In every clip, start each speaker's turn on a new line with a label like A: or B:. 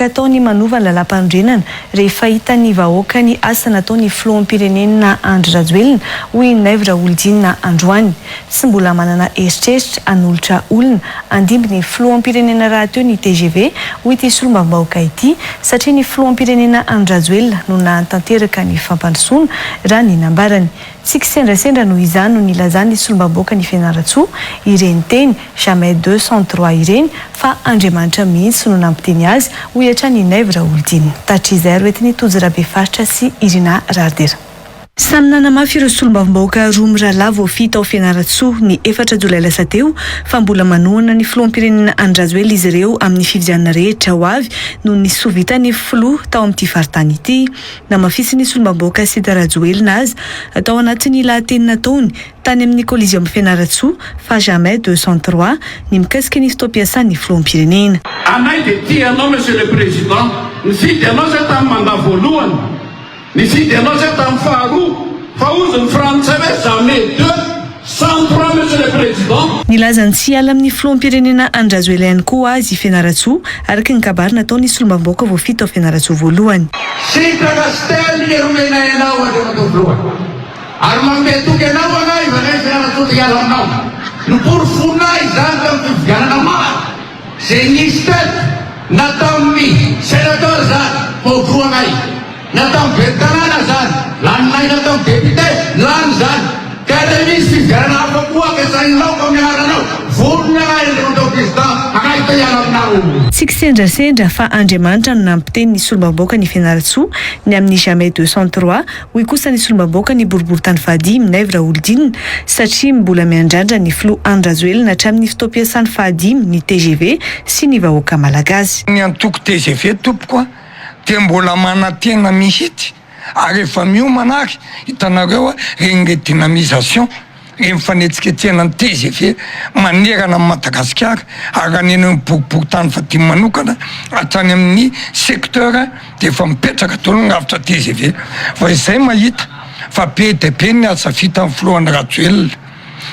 A: afaka atao ny manova ny lalàmpanorenana rehefa hitan'ny vahoaka ny asa nataon'ny filoham-pirenena Andry Rajoelina, hoy i Naivo Raholdina androany. Tsy mbola manana eritreritra hanolotra olona handimby ny filoham-pirenena rahateo ny tgv, hoy ity solombavambahoaka ity, satria ny filoham-pirenena Andry Rajoelina no nahatanteraka ny fampandrosoana, raha ny nambarany. Tsy kisendrasendra noho izany no nilazan'ny solombamboakan'i Fianarantsoa ireny teny jamais 203 ireny fa Andriamanitra mihitsy no nampiteny azy, hoy hatrany i Naivo Raholdina. Tatrizay ro entin'i Tojo Rabefaritra sy Irina Rahardera. Samy nanamafy ireo solombavambahoaka roa mirahalahy voafidy tao Fianarantsoa ny efatra jolay lasa teo fa mbola manohana ny filoham-pirenena Andry Rajoelina izy ireo amin'ny fifidianana rehetra ho avy noho ny soa vitan'ny filoha tao amin'ity faritany ity. Namafisin'ny solombavambahoaka Sita Rajoelina aza tao anatin'ny lahateny nataony tany amin'ny Coliseum Fianarantsoa fa jamais 203 ny mikasika ny fotoam-piasan'ny filoham-pirenena.
B: Anay dia tia anao Monsieur le Président, nifidy anao zay tamin'ny mandat voalohany, nifidy anao zay tamin'ny faharoa, fa hozy ny frantsay hoe jamais deux sans trois Monsieur le Président.
A: Nilaza ny tsy hiala amin'ny filoham-pirenena Andry Rajoelina ihany koa azy i Fianarantsoa, araka ny kabary nataon'ny solombavambahoaka voafidy tao Fianarantsoa voalohany.
B: Sitraka sy teny omenay anao Andriamatoa Filoha ary manome toky anao anay fa izay Fianarantsoa te hiala aminao. Noporofoinay izany tamin'ny fifidianana maro izay nisy teto na tamin'ny Sénateur izany voafilohanay. Na tamin'ny ben'ny tanàna izany, laninay na tamin'ny député, lany izany. Ka raha misy fifidianana hafa koa ampiasainao ka miala anao, vonona ahy Andriamatoa Président hangaiky te hiala aminao.
A: Tsy kisendrasendra fa Andriamanitra no nampiteny ny solombavambahoakan' i Fianarantsoa ny amin'ny jamais 203, hoy kosa ny solombavambahoakan' ny boriborintany fahadimy, Naivo Raholdina, satria mbola miandrandra ny filoha Andry Rajoelina hatramin'ny fotoam-piasany fahadimy ny tgv sy ny vahoaka malagasy.
C: Ny antoko tgv tompoko a! dia mbola manantena mihitsy ary efa miomana ary hitanareo ireny redynamisation ireny fanetsiketsehana ny tgv manerana an'i Madagasikara ary raha ny eny amin'ny boriborintany fahadimy manokana hatrany amin'ny secteur dia efa mipetraka daholo ny rafitra tgv fa izay mahita fa be dia be ny asa vitan'ny filoha Andry Rajoelina.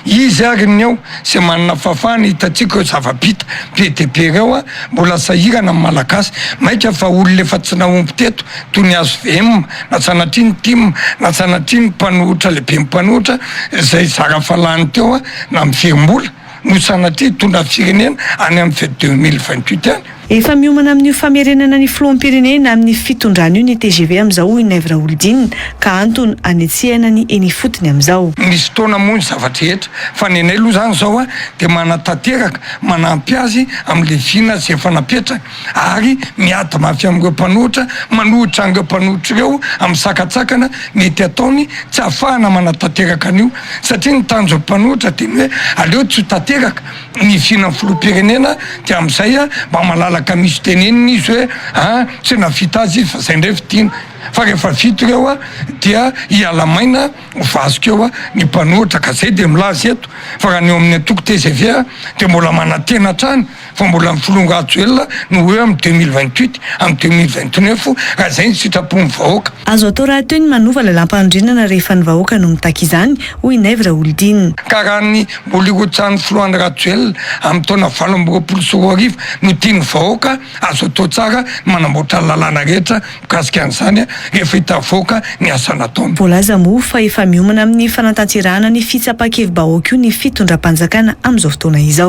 C: Izy ary ny eo izay manana fahafahana hitantsika ireo zava-bita be dia be ireo a, mbola sahirana ny Malagasy, maika fa olona efa tsy nahomby teto toy ny hvm na sanatria ny tim na sanatria ny mpanohitra lehiben'ny mpanohitra izay zara fa lany teo a, na miverim-bola no sanatria hitondra firenena any amin'ny 2028 any.
A: Efa miomana amin'io famerenana ny filoham-pirenena amin'ny fitondrana io ny tgv amin'izao hoy Naivo Raholdina ka antony hanetsehana ny eny ifotony amin'izao.
C: Misy fotoana moa ny zava-drehetra fa ny anay aloha izany izao dia manatanteraka, manampy azy amin'ilay vina izay efa napetrany ary miady mafy amin'ireo mpanohitra, manohitra an'ireo mpanohitra ireo amin'ny sakantsakana mety ataony tsy ahafahana manatanteraka an'io satria ny tanjon'ny mpanohitra dia ny hoe aleo tsy ho tanteraka ny fihinan'ny filoham-pirenena dia amin'izay mba malalaka misy tenenina izy hoe a tsy nahavita azy izy fa zay indray fidiana fa rehefa vita ireo a dia hiala maina ho vazoka eo ny mpanohitra ka zay dia milaza eto fa raha ny eo amin'ny antoko tgv a dia mbola manantena hatrany fa mbola ny filoha Rajoelina no ho eo amin'ny 2028 amin'ny 2029 raha zay ny sitrapon'ny vahoaka.
A: Azo atao rahateo ny manova lalàmpanorenana rehefa ny vahoaka no mitaky izany, hoy i Naivo Raholdina.
C: Ka raha ny mbola hirotsahan'ny filoha Andry Rajoelina amin'ny taona 2028 no tian'ny vahoaka, azo atao tsara ny manamboatra ny lalàna rehetra mikasika an'izany rehefa hita avoaka ny asa nataony.
A: Voalaza moa fa efa miomana amin'ny fanatanterahana ny fitsapan-kevi-bahoaka io ny fitondram-panjakana amin'izao fotoana izao.